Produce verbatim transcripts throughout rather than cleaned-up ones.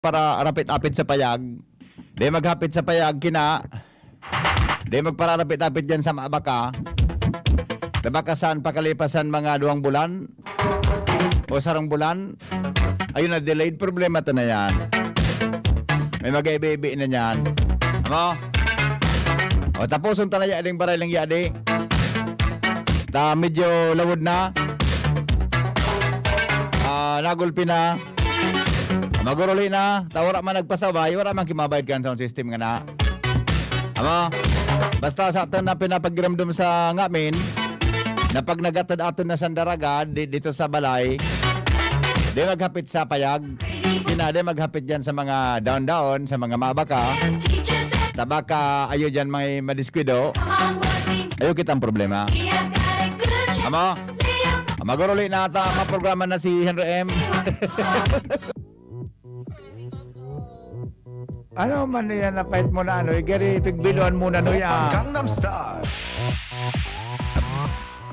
para rapit-apit sa payag. Di maghapit sa payag, kina. Di magpararapit-apit dyan sa Mabaka. Tabaka saan pakalipasan mga duwang bulan o sarong bulan. Ayun na, delayed. Problema to na yan. May mag-ibi-ibi na yan. Amo? O, tapuson ta na ya ding baray lang yadi. Ta, medyo lawod na. Ah, nagulpi na. Maguruli na. Ta, wala man nagpasabay, wala man kimabayad kan sound system nga na. Amo? Basta sa aton na pinapagiramdom sa ngamin, na pag nagatad aton na sandaraga, di, dito sa balay, di maghapit sa payag. Kina, di maghapit dyan sa mga daon-daon, sa mga mabaka. Tabaka, ayo dyan may madiskwido. Ayo kitang problema. Amo? Maguruli na ata, maprograma na si Henry M. Ano man yan na fight mo na ano, igari pigbidoan mo na no ya. Gangnam Style.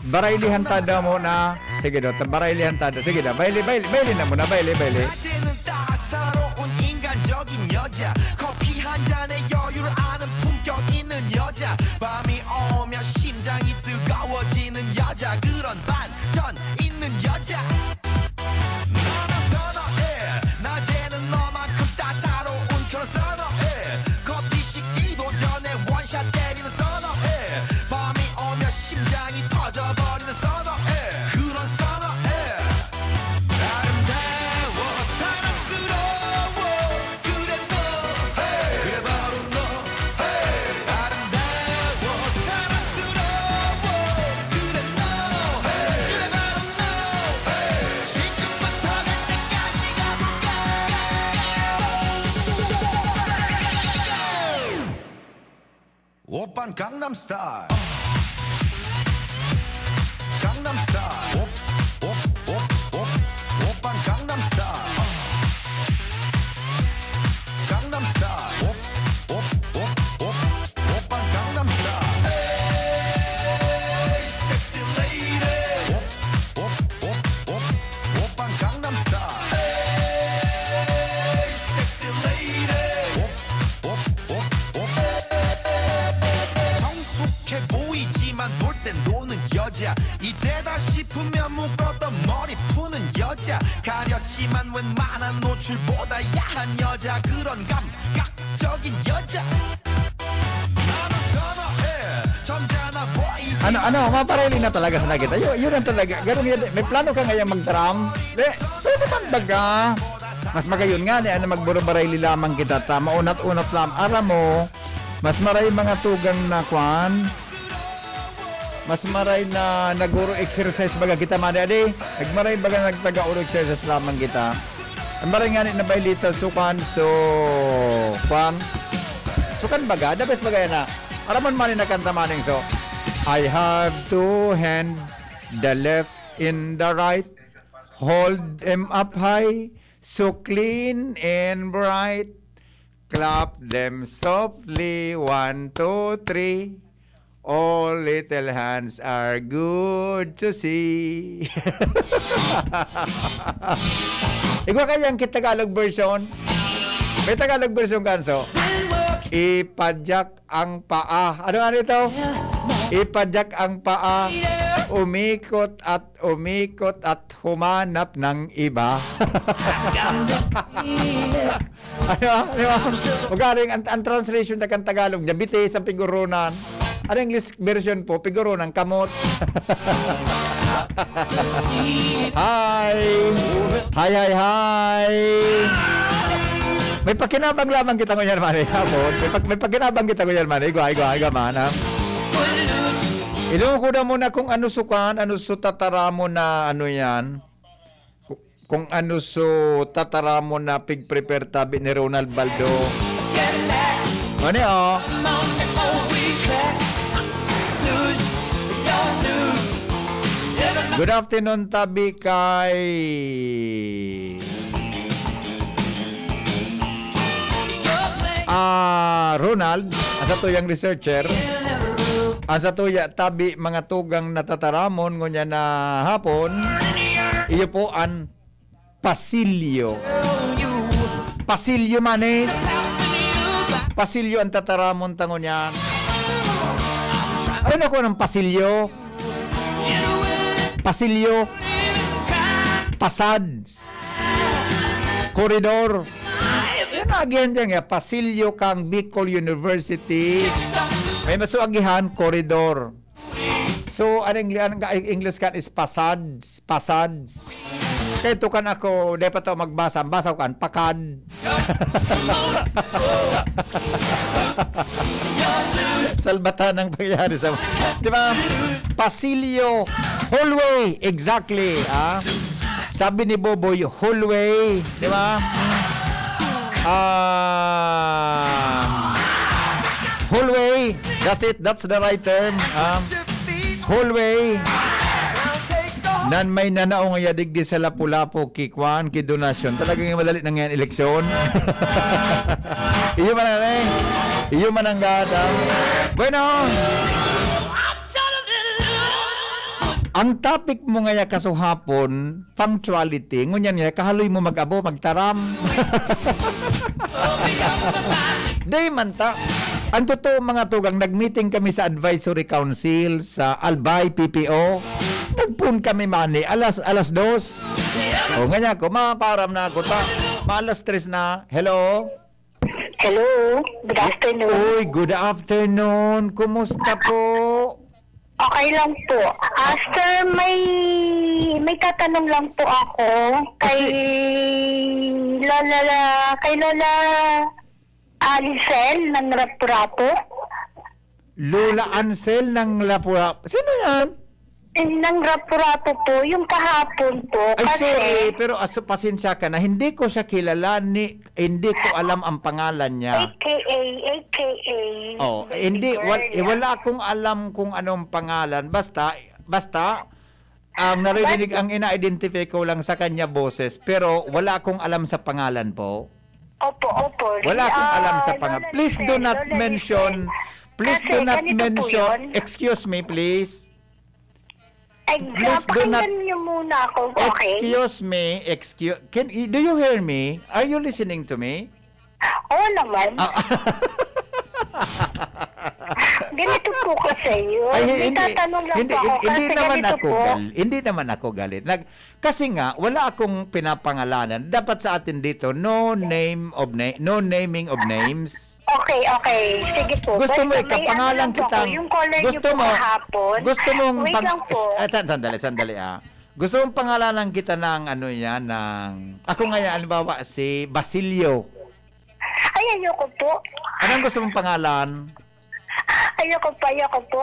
Baraylihan ta daw mo na. Sige daw, ta-, baraylihan ta daw. Sige daw, bayli, bayli, bayli na mo na, bayli, bayli. 낮에는 따사로운 인간적인 여자 커피 한 잔에 여유를 아는 품격 있는 여자 밤이 오면 심장이 뜨거워지는 여자 그런 반전 있는 여자 나는 선어해 낮에는 너만큼 따사로운 그런 선어해 커피 식기도 전에 원샷 때리는 선어해 밤이 오면 심장이 터져버리는 선어해 그런 선어해 아름다워 사랑스러워 그래 너 그래 바로 너 아름다워 사랑스러워 그래 너 그래 바로 너 지금부터 갈 때까지 가볼까 오빤 강남스타일 강남스타일 오, 오, 오, 오, 오빤 강남스타일 강남스타일 오, 오, 오, 오, 오빤 강남스타일 Hey, sexy lady 오, 오, 오, 오, 오빤 강남스타일 Hey, sexy lady 오, 오, 오, 오. 성숙해 보이지만 볼 땐 노는 여자 이때다 싶으면 묶었던 머리 푸는 여자 가렸지만 웬만한 노출보다 야한 여자 그런 감각적인 여자 나는 선어해 점잖아 보이지 Ano, ano, mapareli na talaga sa nakita. Yun, yun ang talaga. Ganun yun. May plano ka ngayang mag-drum? Di, pwede man baga. Mas magayon nga ni ano, magburubarayli lamang kita ta. Maunat-unat lam. Aram mo, mas maray mga tugang na kwan. Mas maray na naguro-exercise baga kita man. Adi, nagmaray baga nagtaga-uro-exercise lamang kita. Ang maray nga ni na baylita, sukan, so, kwan. Sukan baga, the best baga yan na. Aram mo man ni na kanta maning so, I have two hands, the left and the right. Hold them up high, so clean and bright. Clap them softly, one, two, three. All little hands are good to see. Igwa kaya ang Tagalog version? May Tagalog version kanso? Ipadyak ang paa. Ano nga nito? Ipadyak ang paa. Umikot at umikot at humanap ng iba. Ano ba? Ano ba? Ugaring ang, ang translation na kan Tagalog niya, bitis ang pigurunan. Ang English version po, pigurunan, kamot. Hi! Hi, hi, hi! May pakinabang lamang kita ngunyan, mani. Hapon. May, pag, may pakinabang kita ngunyan, mani. Igwa, igwa, igwa, man, ha? Ilong ko na muna kung ano sukan, ano su tataramon na ano yan. Ku-, kung ano su tataramon na pig-prepare tabi ni Ronald Baldo. Ano, oh? Good afternoon, tabi kay, ah, Ronald, ang satuyang researcher. Ang satuya, tabi, mga tugang na tataramon, ngunyan na hapon, iyo po an pasilyo. Pasilyo man eh. Pasilyo ang tataramon ta ngunyan. Ay, naku, ng pasilyo. Pasilyo. Pasad. Koridor. Yan, agihan dyan nga. Pasilyo kang Bicol University. May maso agihan, koridor. So, ang Eng-, ang English kan is pasad, pasad. Kaya ito kan ako, dapat ako magbasa. Ang basa ko kan, pakad. Salbatan ang pangyayari sa, di ba? Pasilyo, hallway, exactly. Ah? Sabi ni Boboy, hallway, di ba? Ah, hallway, that's it, that's the right term. Ah, hallway. Nan may nanao ngaya digdi sa Lapu-Lapu, ki Kwan, ki Donasyon. Talagang madali na ngayon eleksyon. Iyo man ang, eh. Iyo man ang gada. Bueno. Ang topic mo ngaya kasuhapon, punctuality. Ngunyan ngaya, kahaloy mo mag-abo, magtaram. Di man ta. Ang totoo, mga tugang, nag-meeting kami sa Advisory Council sa Albay, P P O. Nagpun kami mani, alas, alas dos. O, nganya ko, maparam na ako ta. Maalas tres na. Hello? Hello, good afternoon. Uy, good afternoon. Kumusta po? Okay lang po. Ah, sir, may, may tatanong lang po ako kay Kasi Lola, kay Lola Alicel ng Rapu-Rapu. Lola Ansel ng Lapura. Sino yan? Eh, ng Rapu-Rapu po, yung kahapon po, Ay, kasi sorry, pero aso, pasensya ka na. Hindi ko siya kilala, ni, hindi ko alam ang pangalan niya. A K A, A K A, Oh, baby hindi, girl wal-, eh, niya. Wala akong alam kung anong pangalan. Basta, basta, ang naririnig, But ang ina-identify ko lang sa kanya boses, pero wala akong alam sa pangalan po. Opo, opo. Wala akong Ah, alam sa pangalan. Lola Please do Lisel, not Lola mention, Lisel. Please Kasi do not ganito po mention, yun. Excuse me, please. Ay, Please do not pakinggan niyo muna ako, okay? Excuse me, excuse, can, do you hear me? Are you listening to me? Oo naman. Ah. Ganito po kasi yun. Ay, May hindi, tatanong lang hindi, po ako hindi kasi naman ganito ako po. gal-, hindi naman ako galit. Nag-, kasi nga, wala akong pinapangalanan. Dapat sa atin dito, no name of na-, no naming of names. Okay, okay. Sige po. Gusto mo Basta may ano ikapangalan lang po ako, kitang, yung caller niyo gusto po mo, kahapon. Gusto mong Wait pang-, lang po. s-, ah, san-, sandali, sandali, ah. Gusto mong pangalanan kita ng ano yan, ng, ako ngayon, halimbawa, si Basilio. Ay, ayoko po. Anong gusto mong pangalan? Ayoko po, ayoko po.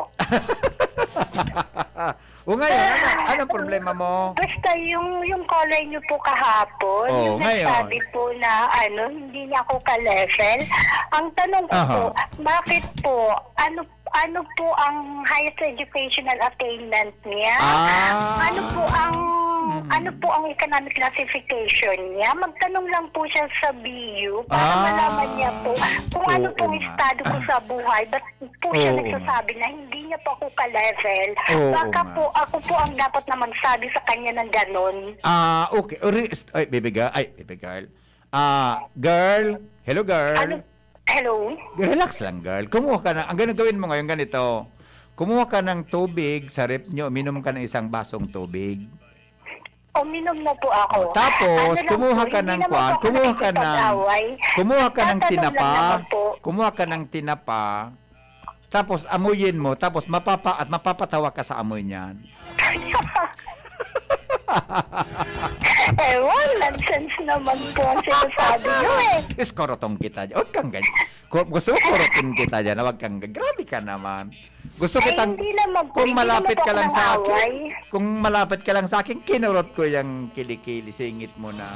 O ngayon, ano, anong problema mo? Basta yung, yung caller niyo po kahapon, Oh, yung ngayon. nagsabi po na, ano, hindi niya ako ka-level. Ang tanong ko Aha. po, bakit po, ano, ano po ang highest educational attainment niya? Ah. Ano po ang, Hmm. ano po ang economic classification niya? Magtanong lang po siya sa B U para Ah. malaman niya po kung ano Oo pong nga. estado ko sa buhay. Ba't po siya Oo nga. nagsasabi na hindi niya po ako ka-level? Oo Baka nga. po, ako po ang dapat na magsabi sa kanya ng ganon. Ah, okay. O, re-, ay, baby girl. Ay, baby girl. Ah, girl. Hello, girl. Ano? Hello? Relax lang, girl. Kumuha ka na. Ang ganun gawin mo ngayon, ganito. Kumuha ka ng tubig sa ref nyo, uminom ka ng isang basong tubig. Uminom na po ako. O, tapos, Ano lang kumuha po, ka hindi ng naman kwan, po ako kumuha ka ng, nakikipag-away. kumuha ka ng Tatanong lang tinapa, naman po. kumuha ka ng tinapa, tapos amuyin mo, tapos mapapa-, at mapapatawa ka sa amoy niyan. Ewan, nonsense naman po ang sinasabi niyo eh. Iskorotong kita dyan. Huwag kang ganyan. Ku-, gusto mo kurutin kita dyan? Huwag kang ganyan. Grabe ka naman. Gusto Ay, kitang, hindi naman po. kung Hindi malapit naman po ka ako lang sa akin, nang-away. kung malapit ka lang sa akin, kinurot ko yung kilikili, singit mo na.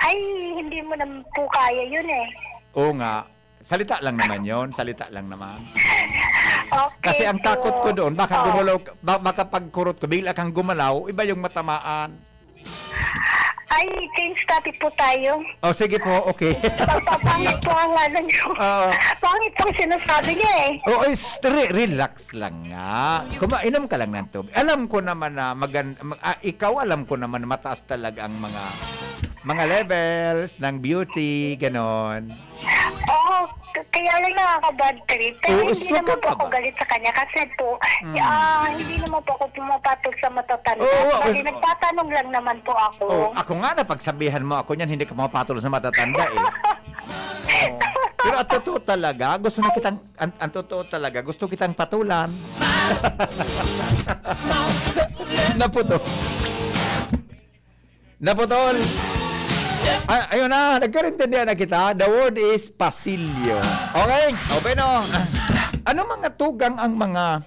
Ay, hindi mo naman po kaya yun eh. Oo nga. Salita lang naman yon, salita lang naman. Okay Kasi ang po. takot ko doon, baka Oh. gumalaw ka, ba-, baka pagkurot ko, bigla kang gumalaw, iba yung matamaan. Ay, change topic po tayo. Oh, sige po, okay. Pagpapangit po ang ano niyo. Oo. Pangit po ang sinasabi niya eh. Oo, is-, re-, relax lang nga. Kuma-, inom ka lang ng tubig. Alam ko naman na magan-, mag-, ah, ikaw, alam ko naman na mataas talaga ang mga mga levels ng beauty, ganon. Oo, k- kaya lang nakaka-bad trip. Pero Oo, hindi huwag naman kang po ako kaba. galit sa kanya kasi po, Mm. ah, hindi naman po ako pumapatol sa matatanda. Oo, Bali, oo. Nagtatanong lang naman po ako. Oh, ako nga napagsabihan mo ako niyan, hindi ka pumapatol sa matatanda eh. Oo. Pero ang totoo talaga, gusto na kitang, ang, ang totoo talaga, gusto kitang patulan. Naputol. Naputol. Ah, ayun na, nagkarintindihan na kita. The word is pasilyo. Okay? Okay, no? Ano mga tugang ang mga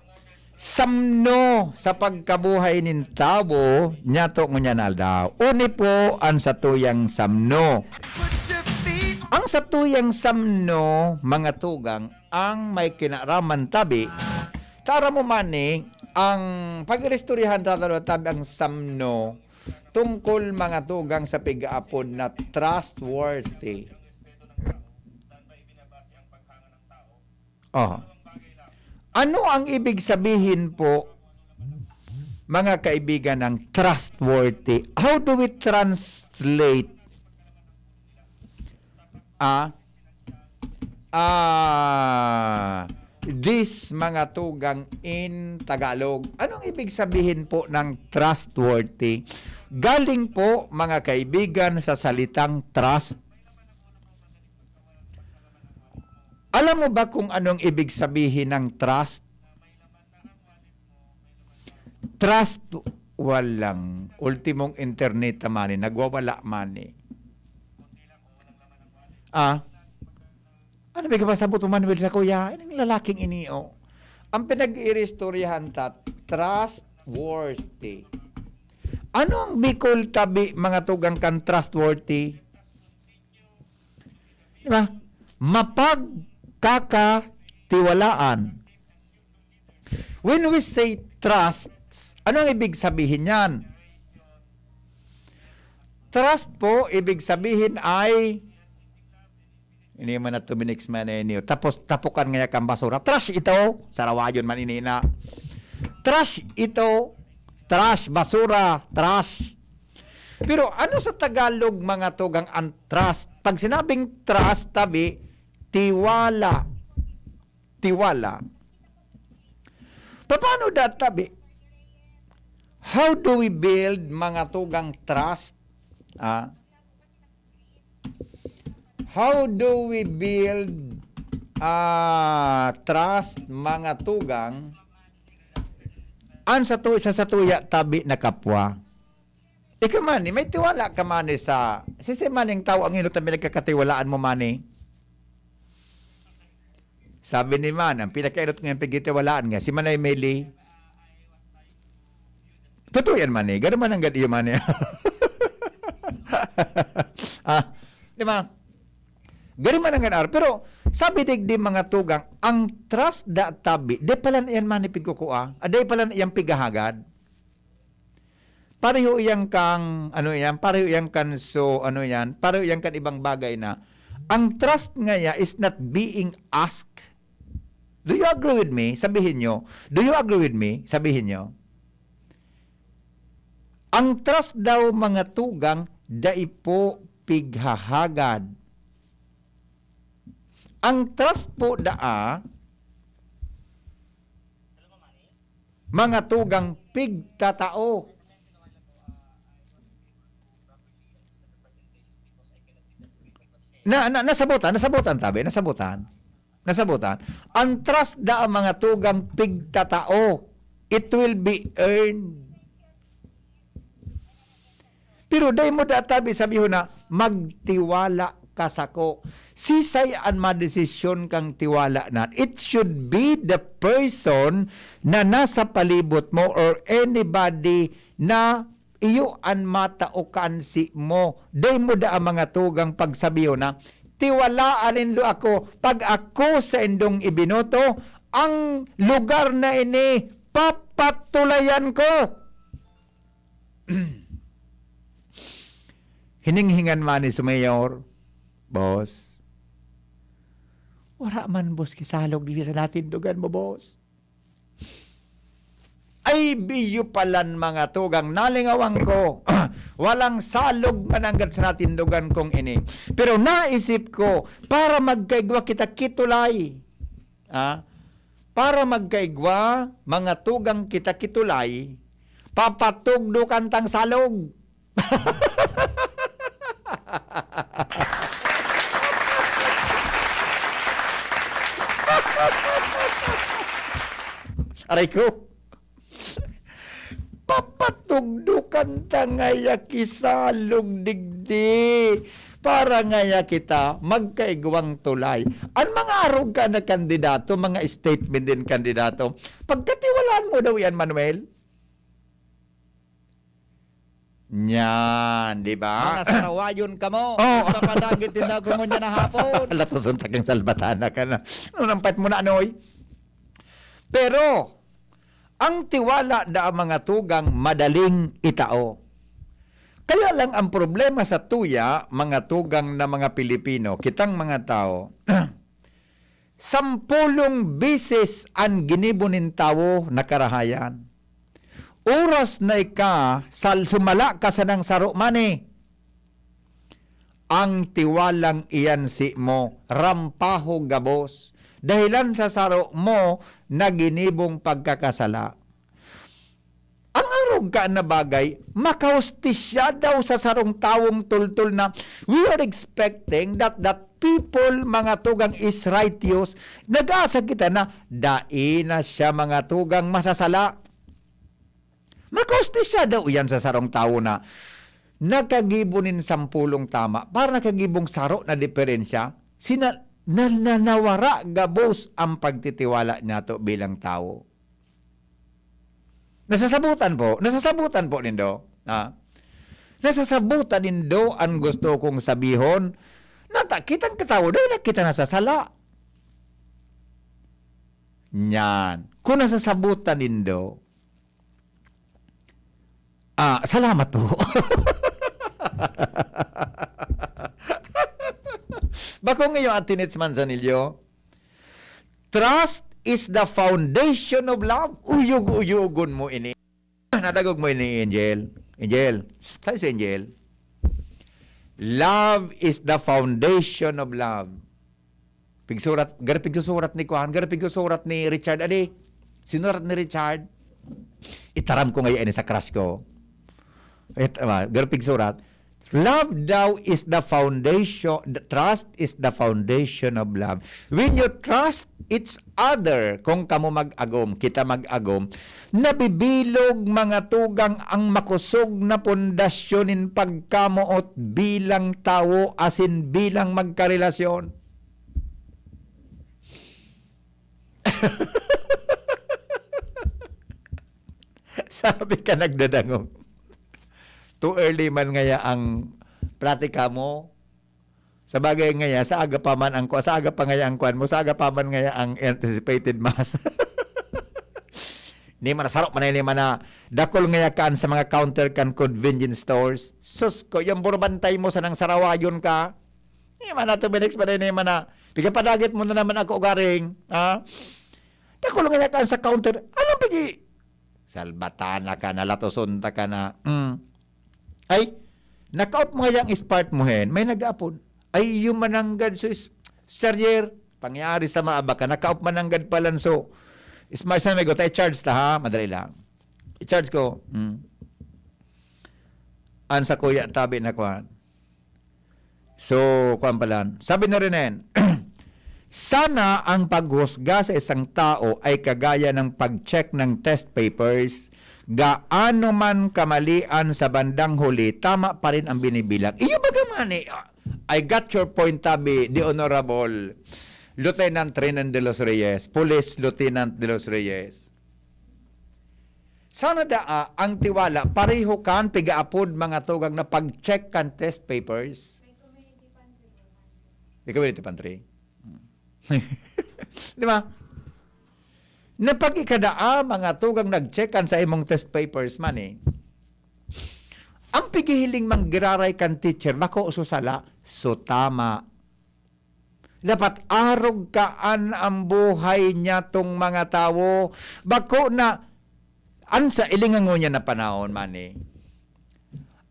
samno sa pagkabuhay nin tawo niyato ngunyan aldaw? Uni po ang satuyang samno. Ang satuyang samno, mga tugang, ang may kinaraman tabi. Tara mo man eh, ang pag-iristoryahan tatalo tabi ang samno tungkol mga tugang sa pig-aapod na trustworthy. Oh. Ano ang ibig sabihin po, mga kaibigan, ng trustworthy? How do we translate, ah, ah, this mga tugang in Tagalog? Anong ibig sabihin po ng trustworthy? Galing po, mga kaibigan, sa salitang trust. Alam mo ba kung anong ibig sabihin ng trust? Trust, walang ultimong internet man eh, nagwawala man eh. Ah? Ano ba pasabot mo, Manuel, sa kuya? Anong lalaking ini, oh? Ang pinag-iiristoryahan ta, trustworthy. Ano ang Bicol tabi, mga tugang, kan trustworthy? Di ba? Mapagkakatiwalaan. When we say trust, ano ang ibig sabihin niyan? Trust po, ibig sabihin ay, ini man na tuminik man eh, niyo. Tapos tapukan nga kang basura. Trash ito. Sarawayon man ini na. Trash ito. Trash, basura, trash. Pero ano sa Tagalog, mga tugang, ang trust? Pag sinabing trust, tabi, tiwala. Tiwala. Paano da tabi? How do we build, mga tugang, trust? Ah? How do we build ah, trust, mga tugang? An sa tu sa satuya tabi na kapwa. Ika man, eh, may tiwala ka man eh sa, sisi man yung tao ang inot na pinagkakatiwalaan mo man eh. Sabi ni man, ang pinakainot nga pagkitiwalaan nga, si Manay Meli. Totoo yan man eh. Gano'n man ang gad iyo man eh. Ah, di ba? Gari man ang ganar. Pero, sabi digdi mga tugang, ang trust da tabi, di pala na yan manipig ko ko, ah. Ah, di pala na yan pigahagad. Pareho yan kang, ano yan, pareho yan kan so, ano yan, pareho yan kan ibang bagay na, ang trust nga ya is not being asked. Do you agree with me? Sabihin nyo. Do you agree with me? Sabihin nyo. Ang trust daw, mga tugang, dai po pighahagad. Ang trust po daa, mga tugang, pigtatao. Na, na, nasabutan, nasabutan, tabi, nasabutan. Nasabutan. Ang trust da ang mga tugang pigtatao. It will be earned. Pero dai mo da tabi sabihon na, "Magtiwala ka sako." Sisay an madesisyon kang tiwala na? It should be the person na nasa palibot mo or anybody na iyo an matao kansi mo. Dai mo da ang mga tugang pagsabihon na, "Tiwalaan nindo ako, pag ako sa indong ibinoto, ang lugar na ini papatulayan ko." Hininghingan man ni si Mayor, boss. Wala man, boss, kisalog dito sa natindugan mo, boss. Ay, biyo palan, mga tugang, nalingawan ko. Walang salog mananggad sa natindogan kong ini. Pero naisip ko, para magkaigwa kita kitulay. Ah, para magkaigwa, mga tugang kita kitulay, papatugdo kantang salog. Aray ko. Papatugdo kanta ngaya kisalog digdi. Para ngaya kita magkaigwang tulay. An mga arog ka na kandidato, mga statement din kandidato, pagkatiwalaan mo daw yan, Manuel? Nyan, di ba? Mga sarawayon kamo. Oh. Papadagit din ako ngunyan na hapon. Latoson takang salbatana ka na. Ano nang pait mo na, Noy? Pero, ang tiwala da mga tugang madaling itao. Kaya lang ang problema sa tuya, mga tugang na mga Pilipino, kitang mga tao, sampolong beses an ginibo nin tawo na karahayan. Oras na ika, sal-, sumala ka sanang saro man eh. Ang tiwalang iyan si mo, rampaho gabos, dahilan sa saro mo na ginibong pagkakasala. Ang arog ka na bagay, makahustisya daw sa sarong tawong tultol na we are expecting that that people, mga tugang, is righteous. Nag-aasa kita na dai na siya, mga tugang, masasala. Makahustisya daw iyan sa sarong tawo na nakagibo nin sampolong tama, para nakagibong saro na diferensya, sina-, na, na, nawara gabos ang pagtitiwala niyato bilang tawo. Nasasabutan po, nasasabutan po nindo, ha? Nasasabutan nindo an gusto kong sabihon, nata-, kitang katawo, dai na kita nasasala. Nyan. Kung nasasabutan nindo, ah, salamat po. Bakong iyo, Ate Nitz Manzanillo, "Trust is the foundation of love." Uyog-uyogon mo ini. Nadagog mo ini, Angel. Angel, tayo si Angel. "Love is the foundation of love." Pigsurat, garo pigsusurat ni Kuan, garo pigsusurat ni Richard Adi. Sinurat ni Richard. Itaram ko ngayon ini sa crush ko. It, ah, garo pigsurat. "Love daw is the foundation, the trust is the foundation of love." When you trust each other, kung kamo mag-agom, kita mag-agom, nabibilog, mga tugang, ang makosog na pundasyon nin pagkamoot bilang tawo asin bilang magkarelasyon. Sabi ka nagdadangog. Too early man ngaya ang pratika mo. Sa bagay ngaya, sa aga pa man ang kwa-, sa aga pa ngaya ang kwan mo, sa aga pa man ngaya ang anticipated mass. Ni man, saro man na, ni man na, dakul ngaya kaan sa mga counter kan convenience stores. Sus ko, yung burbantay mo, sanang sarawayon ka. Ni man na, two minutes pa rin, ni man na, pigapadagit mo na naman ako, garing, ha? Dakul ngaya kaan sa counter. Anong pigi-, Salbatana ka na, latoson ta ka na. Mm. Ay, nakaop mo ngayang Smart mo hen, may nag-aapod. Ay, iyo mananggad so is-, charger. Pangyari sa maaba ka, nakaop mananggad palan so Smart sa may gota, i-charge ta ha, madali lang. I-charge ko. Mm. An sa kuya tabi na kuan. So, kuwan pala. Sabi ni Renen, "Sana ang paghusga sa isang tao ay kagaya ng pag-check ng test papers. Gaano man kamalian sa bandang huli, tama pa rin ang binibilang." Iyo baga man eh. I got your point, tabi, the Honorable Lieutenant Renan de los Reyes, Police Lieutenant de los Reyes. Sana daa ang tiwala, pareho kan pigaapod mga tugang na pag-check kan test papers. May community pantry. Di ba? Na pag ikadaa, mga tugang nag-check kan sa imong test papers man eh. Ang pigihiling manggiraray kan teacher, bako so sala, so tama. Dapat arog kaan ang buhay niya tong mga tawo. Bako na, an sa ilingangon niya na panahon man eh.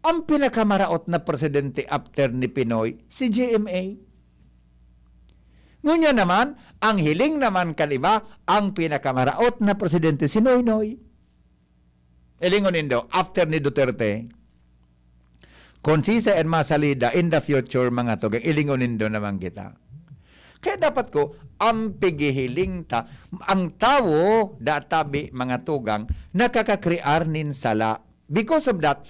Ang pinakamaraot na presidente after ni Pinoy, si G M A. Ngunyan naman, ang hiling naman kan iba, ang pinakamaraot na presidente, si Noynoy. Hilingon nindo, after ni Duterte, kung sisay an masalida in the future, mga tugang, hilingon nindo naman kita. Kaya dapat ko, ang pighihiling ta, ang tawo, databi, mga tugang, nakakakrear nin sala. Because of that,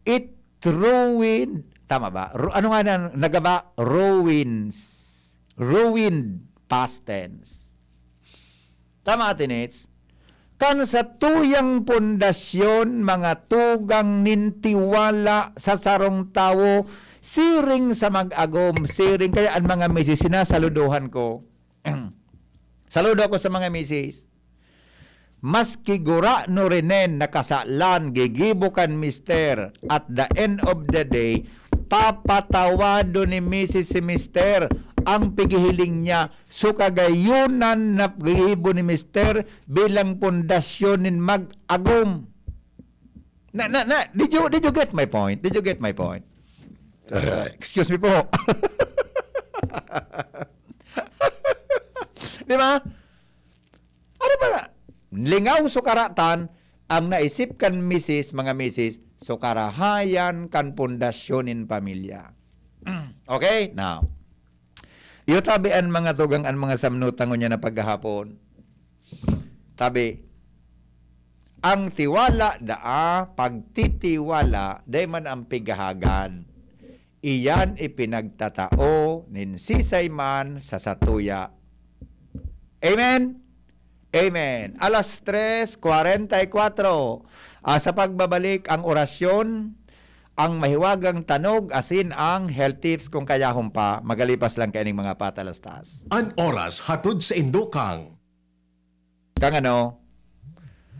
it ruined, tama ba? Ru-, ano nga na, nagaba? Ruins. Ruined, past tense. Tama, Ate Nits? Kan satuyang pundasyon, mga tugang nin tiwala sa sarong tawo, siring sa mag-agom, siring. Kaya an mga misis, sinasaludohan ko. Saludo ako sa mga misis. Maski gurano rinen na kasalan, gigibo kan mister, at the end of the day, papatawado ni misis si mister. Ang pighihiling niya, so kagayonan na gigibo ni mister bilang pundasyon nin mag-agom. Na, na, na, did you, did you get my point? Did you get my point? Uh, excuse me po. Di ba? Ano ba? Lingaw so karatan, ang naisip kan misis, mga misis, so karahayan kan pundasyon nin pamilya. Okay? Now, iyo tabi an mga tugang, an mga samnutan ngunyan na paghahapon. Tabi, ang tiwala daa, pagtitiwala, dai man ang pigahagan. Iyan ipinagtatao nin sisay man sa satuya. Amen? Amen. Alas tres kwarenta y kuwatro, ah, sa pagbabalik ang orasyon, ang mahiwagang tanog, asin ang health tips kung kayahon pa, magalipas lang kaining mga patalastas. An oras hatod sa indokang. Kang ano?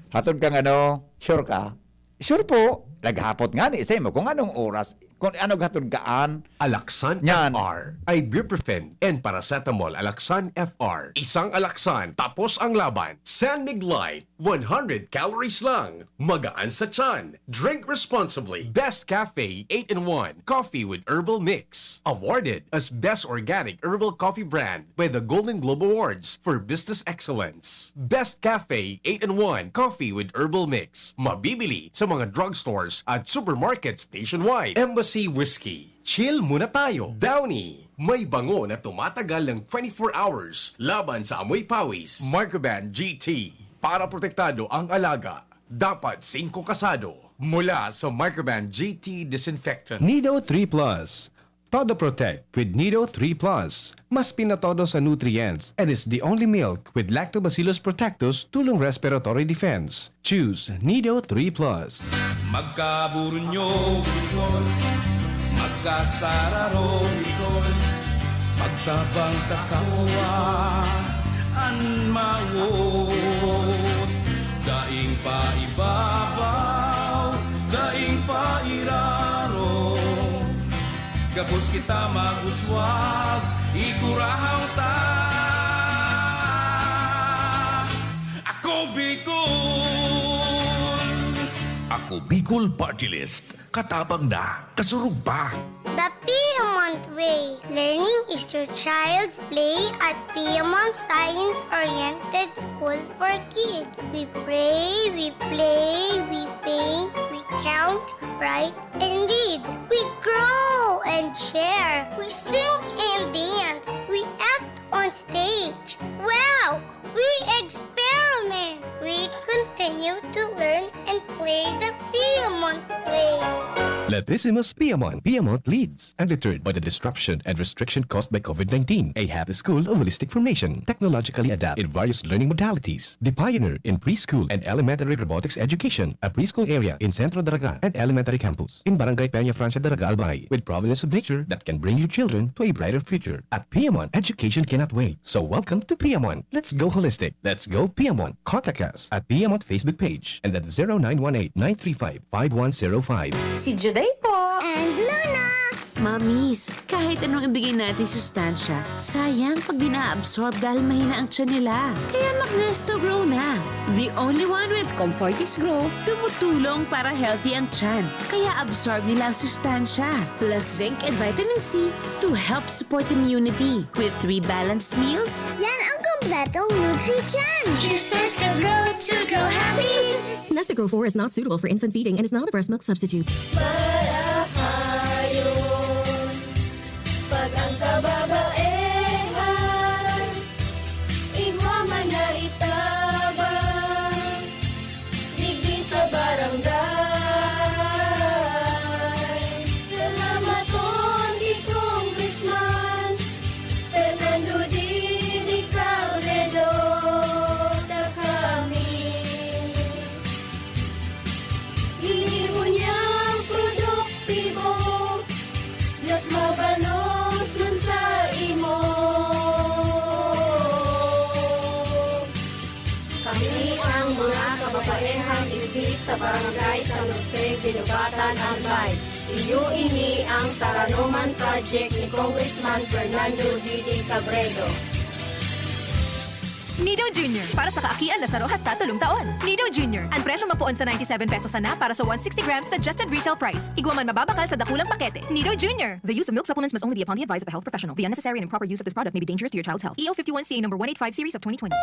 Hatod kang ano? Sure ka? Sure po. Naghapot nga ni sa imo kung anong oras, kung ano hatod kaan. Alaxan Nyan. F R, ibuprofen, and paracetamol. Alaxan F R. Isang Alaxan, tapos ang laban. San Mig Light, one hundred calories lang. Magaan sa tiyan. Drink responsibly. Best Cafe eight-in-one Coffee with Herbal Mix. Awarded as Best Organic Herbal Coffee Brand by the Golden Globe Awards for Business Excellence. Best Cafe eight-in-one Coffee with Herbal Mix. Mabibili sa mga drugstores at supermarkets nationwide. Embassy Whiskey. Chill muna tayo. Downy. May bango na tumatagal ng twenty-four hours laban sa amoy pawis. Microban G T. Para protektado ang alaga, dapat singko kasado. Mula sa Microban G T Disinfectant. Nido three Plus. Todo Protect with Nido three Plus. Mas pinatodo sa nutrients and is the only milk with Lactobacillus protectus tulong respiratory defense. Choose Nido three Plus. Magkaburunyo, Bicol. Magkasararo, Bicol. Magtabang sa kapwa, an mawot. Daing paibabaw, daing pairaro. Gabos kita mag-uswag, igurahang ta. Ako Bicol! Ako Bicol Party List. Katabang na, kasurog pa. The Piamont Way. Learning is your child's play at Piamont Science Oriented School for Kids. We pray, we play, we paint, we count, write, and read. We grow and share. We sing and dance. We act on stage. Wow! We experiment. We continue to learn and play the Piamont way. Letisimus Piamont. Piamont leads. Undeterred by the disruption and restriction caused by COVID nineteen, a happy school of holistic formation, technologically adapt in various learning modalities. The pioneer in preschool and elementary robotics education, a preschool area in Centro Daraga and elementary campus in Barangay Peña Francia, Daraga, Albay, with providence of nature that can bring your children to a brighter future. At Piamont, education cannot wait. So welcome to Piamont. Let's go holistic. Let's go Piamont. Contact us at Piamont Facebook page and at zero nine one eight, nine three five, five one zero five. Si Juday po. And Luna. Mamis, kahit anong ibigay natin sustansya, sayang pag di na-absorb dahil mahina ang tiyan nila. Kaya mag-Nesto Grow na. The only one with Comfortis Grow, tumutulong para healthy ang tiyan. Kaya absorb nila ang sustansya. Plus zinc and vitamin C to help support immunity. With three balanced meals, yan ang kompletong Nutri-Tiyan. Choose Nesto Grow to grow happy. Nesto Grow four is not suitable for infant feeding and is not a breast milk substitute. Marahayon, pag ang kababaehan, igwa man na itabang, digdi sa barangay. Salamaton ki Congressman Fernando Didi Cabredo, ta kami. Ini unyang produktibo, mas mabalos man sa imo. Kami ang mga kababaehan digdi sa Barangay San Jose, Guinobatan, Albay. Iyo ini ang Taranoman Project ni Congressman Fernando Didi Cabredo. Nido Junior, para sa kaakian na saro hasta tolong taon. Nido Junior, an presyong mapoon sa ninety-seven pesos sana para sa one sixty grams suggested retail price. Igwa man mababakal sa dakulang pakete. Nido Junior. The use of milk supplements must only be upon the advice of a health professional. The unnecessary and improper use of this product may be dangerous to your child's health. E O fifty-one C A number one eight five series of twenty twenty.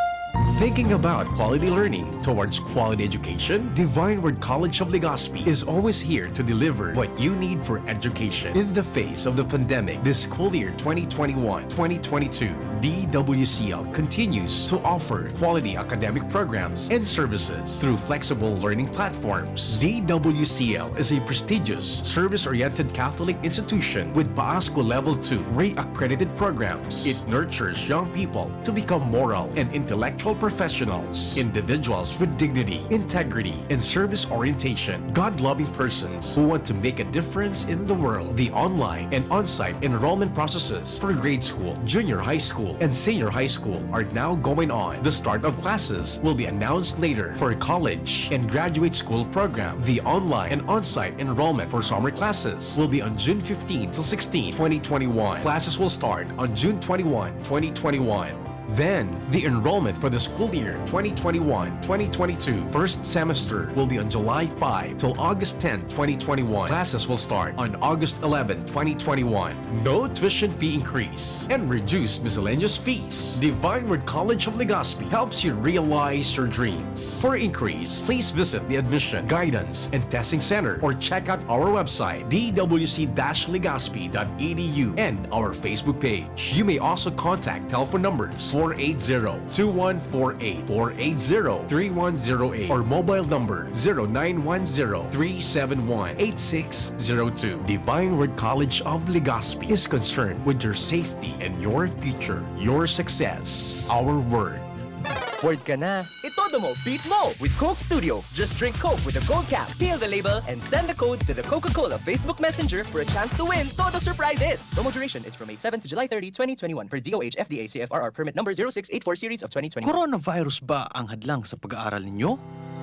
Thinking about quality learning towards quality education? Divine Word College of Legazpi is always here to deliver what you need for education. In the face of the pandemic, this school year twenty twenty-one twenty twenty-two, D W C L continues to offer quality academic programs and services through flexible learning platforms. D W C L is a prestigious, service-oriented Catholic institution with PAASCU Level two REACC accredited programs. It nurtures young people to become moral and intellectual professionals, individuals with dignity, integrity, and service orientation, God-loving persons who want to make a difference in the world. The online and on-site enrollment processes for grade school, junior high school, and senior high school are now going on. The start of classes will be announced later for college and graduate school program. The online and on-site enrollment for summer classes will be on June fifteenth to sixteenth, twenty twenty-one. Classes will start on June twenty-one, twenty twenty-one. Then, the enrollment for the school year twenty twenty-one twenty twenty-two first semester will be on July five till August tenth, twenty twenty-one. Classes will start on August eleventh, twenty twenty-one. No tuition fee increase and reduced miscellaneous fees. Divine Word College of Legazpi helps you realize your dreams. For inquiries, please visit the Admission, Guidance, and Testing Center or check out our website, D W C dash legazpi dot E D U, and our Facebook page. You may also contact telephone numbers four eight zero, two one four eight, four eight zero, three one zero eight, or mobile number zero nine one zero, three seven one, eight six zero two. Divine Word College of Legazpi is concerned with your safety and your future, your success. Our word. Word ka na. Itodo mo, beat mo with Coke Studio. Just drink Coke with a gold cap, peel the label, and send the code to the Coca-Cola Facebook Messenger for a chance to win Todo Surprises. Promo duration is from May seven to July thirty, twenty twenty-one, per D O H F D A C F R R permit number zero six eight four series of twenty twenty-one. Coronavirus ba ang hadlang sa pag-aaral ninyo?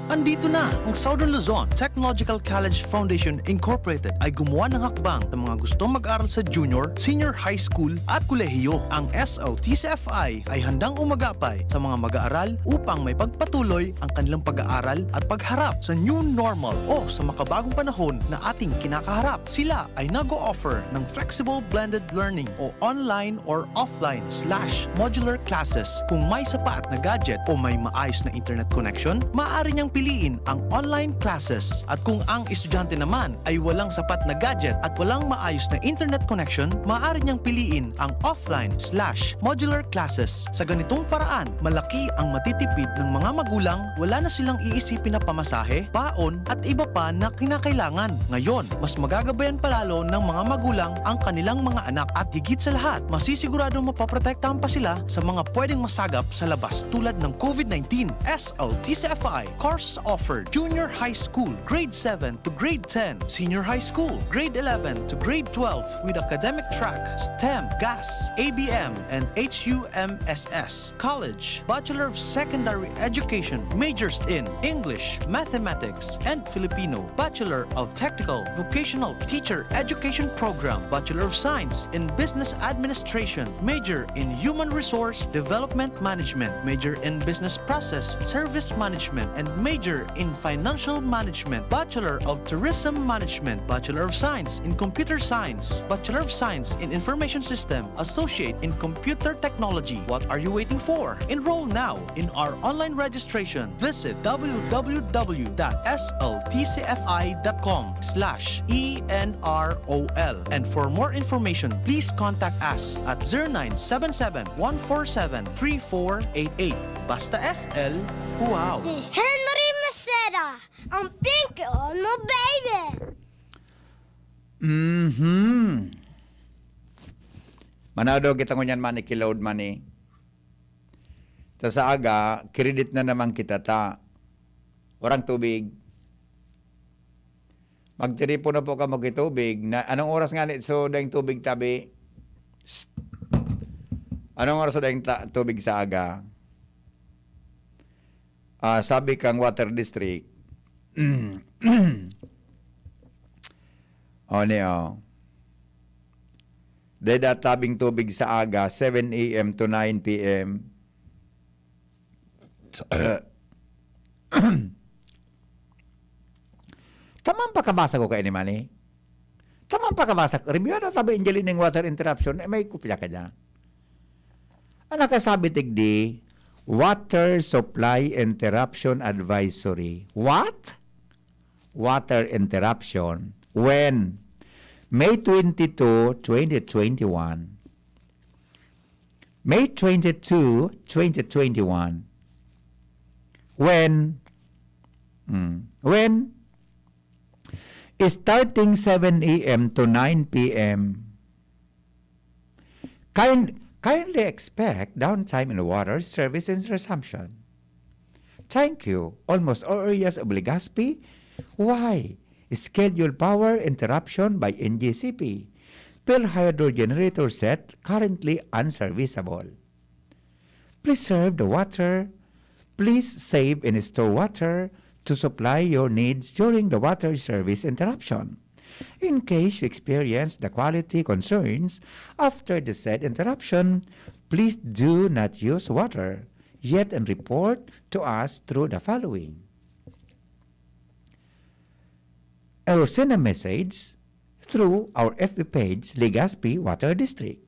Andito na ang Southern Luzon Technological College Foundation Incorporated ay gumawa ng hakbang sa mga gustong mag-aral sa junior, senior high school at kolehiyo. Ang S L T C F I ay handang umagapay sa mga mag-aaral upang maipagpatuloy ang kanilang pag-aaral at pagharap sa new normal o sa makabagong panahon na ating kinakaharap. Sila ay nag-o-offer ng flexible blended learning o online or offline slash modular classes. Kung may sapat na gadget o may maayos na internet connection, maaari niyang piliin ang online classes. At kung ang estudyante naman ay walang sapat na gadget at walang maayos na internet connection, maaari niyang piliin ang offline slash modular classes. Sa ganitong paraan, malaki ang matitipid ng mga magulang, wala na silang iisipin na pamasahe, baon, at iba pa na kinakailangan. Ngayon, mas magagabayan palalo ng mga magulang ang kanilang mga anak at higit sa lahat, masisiguradong mapoprotektahan pa sila sa mga pwedeng masagap sa labas tulad ng COVID nineteen. S L T C F I, Core offered: junior high school, grade seven to grade ten, senior high school, grade eleven to grade twelve, with academic track, STEM, GAS, A B M, and H U M S S. College: Bachelor of Secondary Education, majors in English, Mathematics, and Filipino, Bachelor of Technical Vocational Teacher Education Program, Bachelor of Science in Business Administration, major in Human Resource Development Management, major in Business Process Service Management, and major in Financial Management, Bachelor of Tourism Management, Bachelor of Science in Computer Science, Bachelor of Science in Information System, Associate in Computer Technology. What are you waiting for? Enroll now in our online registration. Visit w w w dot s l t c f i dot com slash e n r o l. And for more information, please contact us at zero nine seven seven, one four seven, three four eight eight. Basta S L, wow! Si Henry Maceda, ang pinky on mo, baby! Mhm. Manaw daw kita ngunyan, Manny, kilaod, Manny. Ta sa aga, credit na naman kita ta. Warang tubig. Magtiripon na po ka magkitubig. Na, anong oras nga ni, so, daing tubig tabi? Psst. Anong oras so daing ta-, tubig sa aga? Ah, sabi kang Water District. O, ni, o. Dai da tabing tubig sa aga, seven a m to nine p m. Tamang pakabasa ko kaini, Manny. Tamang pakabasa ko. Review na tabi, Angeline, ning water interruption. Eh, may kopya ka dyan. Ang nakasabi, tigdi, water supply interruption advisory. What? Water interruption. When? May twenty-two, twenty twenty-one. May twenty-two, twenty twenty-one. When? Hmm. When? Starting seven a m to nine p m. Kind-, kindly expect downtime in water service and resumption. Thank you. Almost all areas of Legazpi. Why? Scheduled power interruption by N G C P. Per hydro generator set currently unserviceable. Preserve the water. Please save and store water to supply your needs during the water service interruption. In case you experience the quality concerns after the said interruption, please do not use water yet and report to us through the following. Or send a message through our F B page, Legazpi Water District.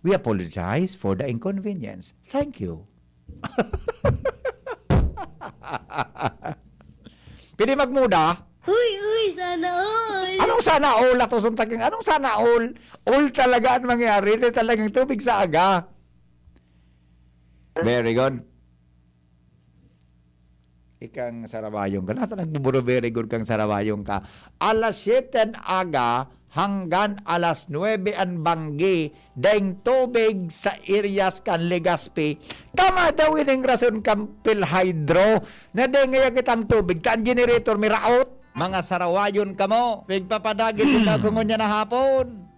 We apologize for the inconvenience. Thank you. Pwede magmuda? Uy, uy, sana all. Anong sana all? Ato suntaking, anong sana all? All talaga ang mangyari. Hindi talagang tubig sa aga. Very good. Ikang Sarawayon ka. Nata nagbuburo, very good kang Sarawayon ka. Alas siyete an aga hanggan alas nuebe an banggi, daing tubig sa areas kan Legazpi. Tama daw ining rason kan PhilHydro na dai ngaya kitang tubig, ta an generator miraot. Mga Sarawayon kamo, pigpapadagit kita ko ngunyan na hapon.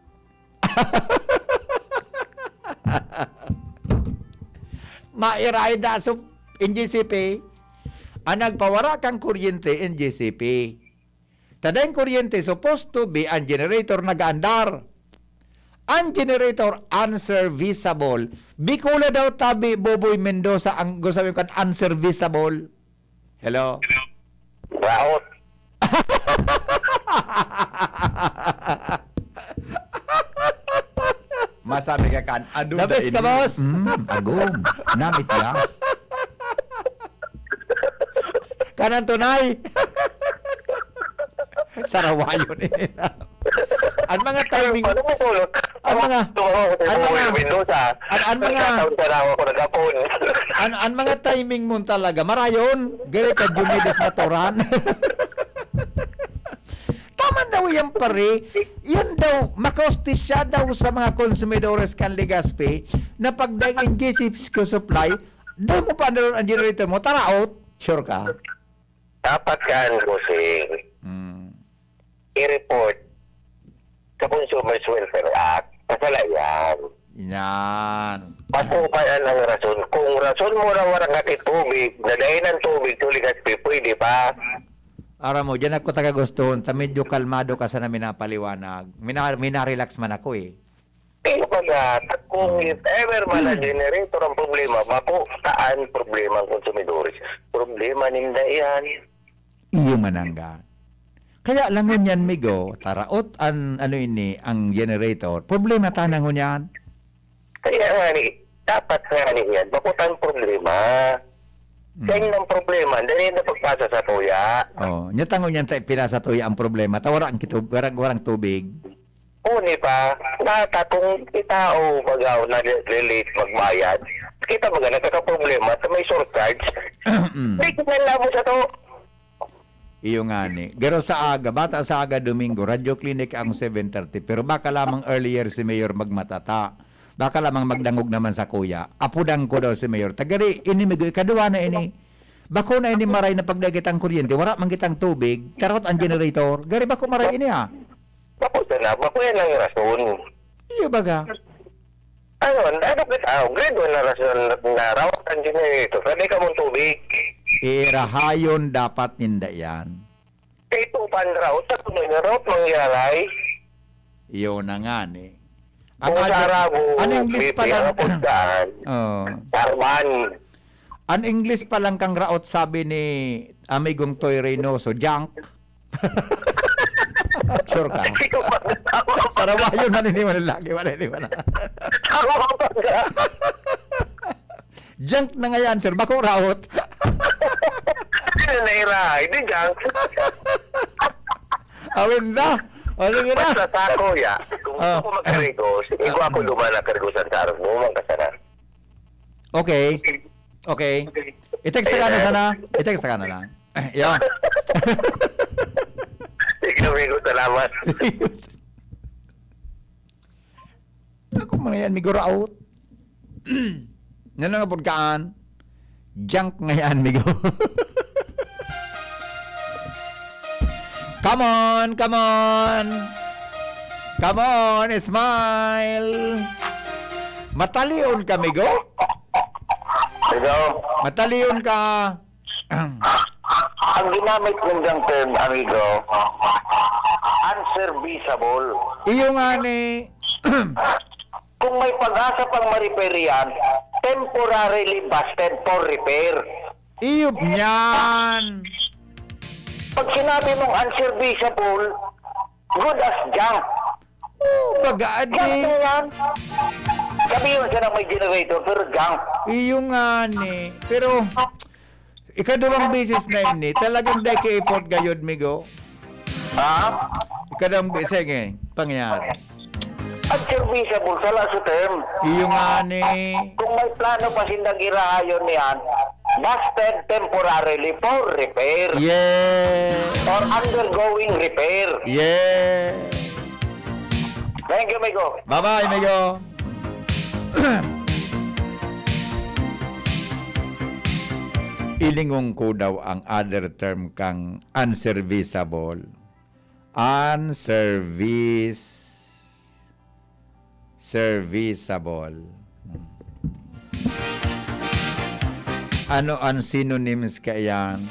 Mairahay na so N G C P, ang nagpawara kan kuryente, N G C P. Ta daing kuryente, supposed to be, ang generator nagaandar. Ang generator, unserviceable. Bikola daw tabi, Boboy Mendoza, ang gusto mo kan unserviceable. Hello? Raot. Masabi ka kan, ado The best ka, boss. Mm, agom. Namityas. Kanan tunay. Sarawayon eh. Ang mga timing, Ano mo, Polo? ang mga, Ako, ang mga, Mendoza. ang, ang mga, Nagkataon pa na ako nagkapon. Ang, ang mga timing mo talaga, marayon. Gari ka, Diomedes Maturan. Tama daw yan, pare. Yan daw, makahustisya daw sa mga konsumidores kan Legazpi na pag daing N G C P supply, daw mo pa ang generator mo, taraot. Sure ka? Dapat kan, bossing, Mm. i-report sa Consumers Welfare Act. Kasala yan. Yan. Paso pa yan ang rason. Kung rason mo na walang hatid tubig, na dahil ng tubig, tuligas, pi-, pwede pa. Aram mo, diyan ako taga gustuhon, ta medyo kalmado ka sana minapaliwanag. Mina-, minarelax man ako eh. Kaya baga, kung if ever man na generator ang problema, bako taan problema ang konsumidores. Problema ninda yan. Iyo manangga. Kaya lang ngunyan, Migo, taraot an, ano ini, ang generator. Problema ta na ngunyan. Kaya nga ni, dapat nga ni yan, bako taan problema. Mm. Kaya yun ang problema, dahil na pagpasa sa tuya. Oh, nya tango niyan ta pila sa tuya ang problema. Ta wala ang kitu-, warang, warang tubig. Uni pa, nata kung itao, baga, na-, late magbayad, kita baga, nagkakaproblema sa may surcharge. Mm. Di kinalabo sa to. Iyo ngani. Garo sa aga, bata sa aga, Domingo, Radyo Clinic ang seven thirty. Pero baka lamang earlier si Mayor magmatata. Baka lamang magdangog naman sa kuya. Apudan ko daw si Mayor. Tagari, ini, Migo, ikaduwa na ini. Bako na ini maray na pagdagit ang kuryente. Wala man kitang tubig. Karot ang generator. Gari, bako maray ini, ah. Bako sana, bako yan ang rason. Iyo baga. Ano, ano ka tao? Grade one na rason na rawat ang generator. Sabi ka mong tubig. Irahayon dapat ninda yan. Kay Tupan raw, sa tunay na raw, mangyalay. Iyo na nga ni. Ang Kung ano, sa Arabo, ano English pa bibi lang? Ang pagdaan. Oh. Karman. Ang English pa lang kang raot, sabi ni Amigong Toy Reynoso, junk. Sure ka? Hindi ko pa natawa. Sarawayon man ini, wala lagi, wala ini, wala. Tama ba ka? Junk na ngayan, sir. Bako raot. Ano na ira? Hindi junk. Awin na. O, sige na. Basta sa ako, ya. Kung Ah. gusto ko magkarigo, sige ko ako Ah. duman ang karigo sa Saro. Bumang ka sana. Okay. Okay. I-text ka na sana. I-text ka na lang. Yo. Sige, amigo, salamat. Ako mga yan, migo raot. Yan ang pagkaan. Junk nga yan, migo. Come on, come on. Come on, smile. Matalion ka, migo. Ikaw? Matalion ka. Ang ginamit nindang term, amigo, unserviceable. Iyo nga ni. Kung may pag-asa pang ma-repair yan, temporarily busted for repair. Iyo niyan. Pag sinabi mong unserviceable, good as junk. Oh, baga, Junk adi. na yan. Sabi yun siya ng may generator, pero junk. Iyo nga ni. Pero, ikaduwang beses na ini, talagang dai ka effort gayod, migo. Ha? Ikaduwang beses, sige, pangyari. At serviceable, sala sa term. Iyo nga ni. Kung may plano pa sindang irahayon niyan, busted temporarily for repair. Yes. Or undergoing repair. Yes. Thank you, migo. Bye-bye, migo. Ilingon ko daw ang other term kang unserviceable. Unservice-, serviceable. Ano ang synonyms kaiyan?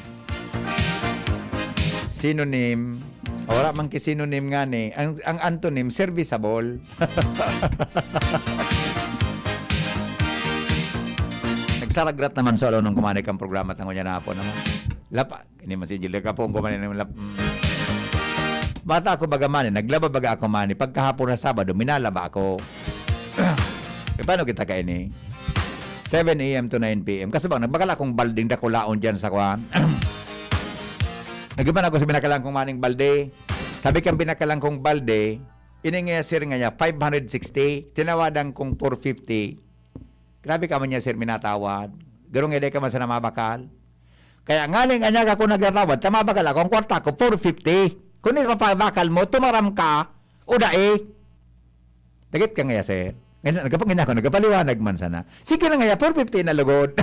Synonym. Wala man ki synonym nga ni. Ang, ang antonym, serviceable. Nagsaragrat naman sa alon ng kumanik ang programa tango niya na po naman. Lapa, ini man si Angel, kapoon ko man ini, lap-, mm. Bata ako baga man eh, naglaba baga ako man eh. Pagkahapon na Sabado, minalaba ako. E, paano kita kaini? Seven A M to nine P M. Kaso bang, nagbakal akong balding dakulaon dyan sa kwan. Nagduman ako sa binakalan kong maning balde. Sabi kang binakalan kong balde, ini nga sir nga niya, five hundred sixty. Tinawadan kong four fifty. Grabe ka man niya, sir, minatawad. Garo nga, di ka man sana mabakal. Kaya nganing anyag ako nagtatawad, ta mabakal ako, ang kwarta ko, four fifty. Kung di mapabakal mo, tumaram ka, o dai. Dagit ka ngaya, sir. Ngayon, nagkapangin ako, nagkapaliwanag man sana. Sige na ngaya, four fifty na lugod.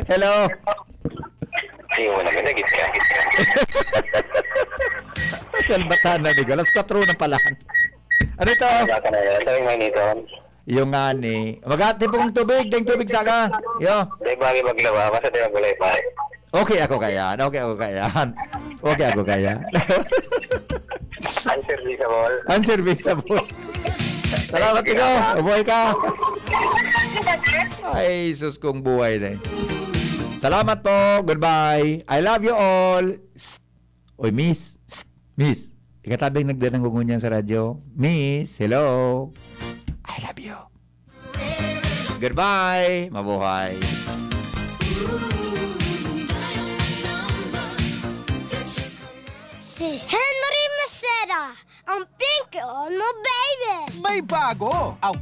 Hello? Ay, wala ka, nagit ka. Salbatan na, Nico. Alas kwatro na pala. Ano ito? Baka na yan. Sabi mo nito. Yung nga ni... Magati pong tubig. Ding tubig sa ka. Yo. Di bagay maglaba. Basta di magulay pa. Okay ako kaya. Okay ako kaya. Okay ako kaya. Unserviceable. Unserviceable. Salamat, Nico. Mabuhay ka. Ay, sus kong buhay na eh. Salamat po. Goodbye. I love you all. Psst. Oy, miss. Psst. Miss. Ikatabing nagdanang ngunyan sa radyo. Miss, hello. I love you. Goodbye. Mabuhay. Si Henry Maceda, ang pinky on mo, baby! May bago! Ang